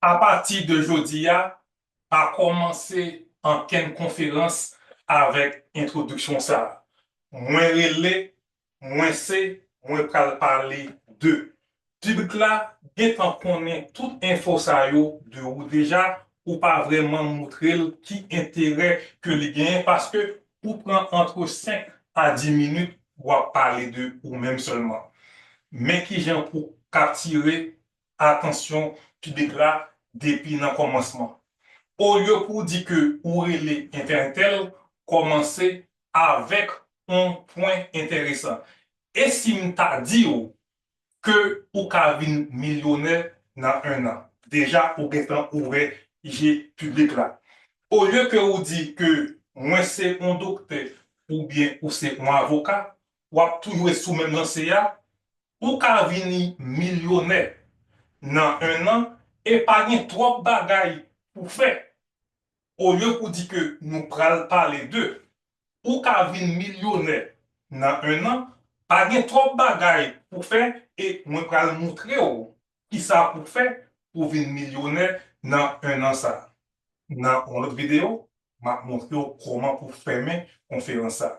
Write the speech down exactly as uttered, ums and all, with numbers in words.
Apati de jodi a, pa kòmanse ankenn konferans avèk entwodiksyon sa a. Mwen rele, mwen se, mwen pral pale de. Piblik la gentan konnen tout enfo sa yo de ou deja, ou pa vrèman moutre l ki enterè ke li genyen paske ou pran antre senk a dis minit w ap pale de ou menm sèlman. Men kijan pou kaptire atansyon piblik la depi nan kòmansman. Olye pou w di ke ou rele entèl entèl, kòmanse avèk yon pwen enteresan. E si m ta di w ke ou ka vin milyonè nan en an? Deja, ou gentan ouvè je piblik la. Olye ke ou di ke mwen se yon doktè oubyen ou se yon avoka, w ap toujou ret sou menm lanse a, ou ka vini milyonè nan en an e pa gen twòp bagay pou fè. Olye pou di ke nou pral pale de ou ka vin milyonè nan en an, pa gen twòp bagay pou fè e mwen pral moutre w kisa pou fè pou vin milyonè nan en an sa. Nan yon lòt videyo, m ap montre w kòman pou fèmen konferans sa.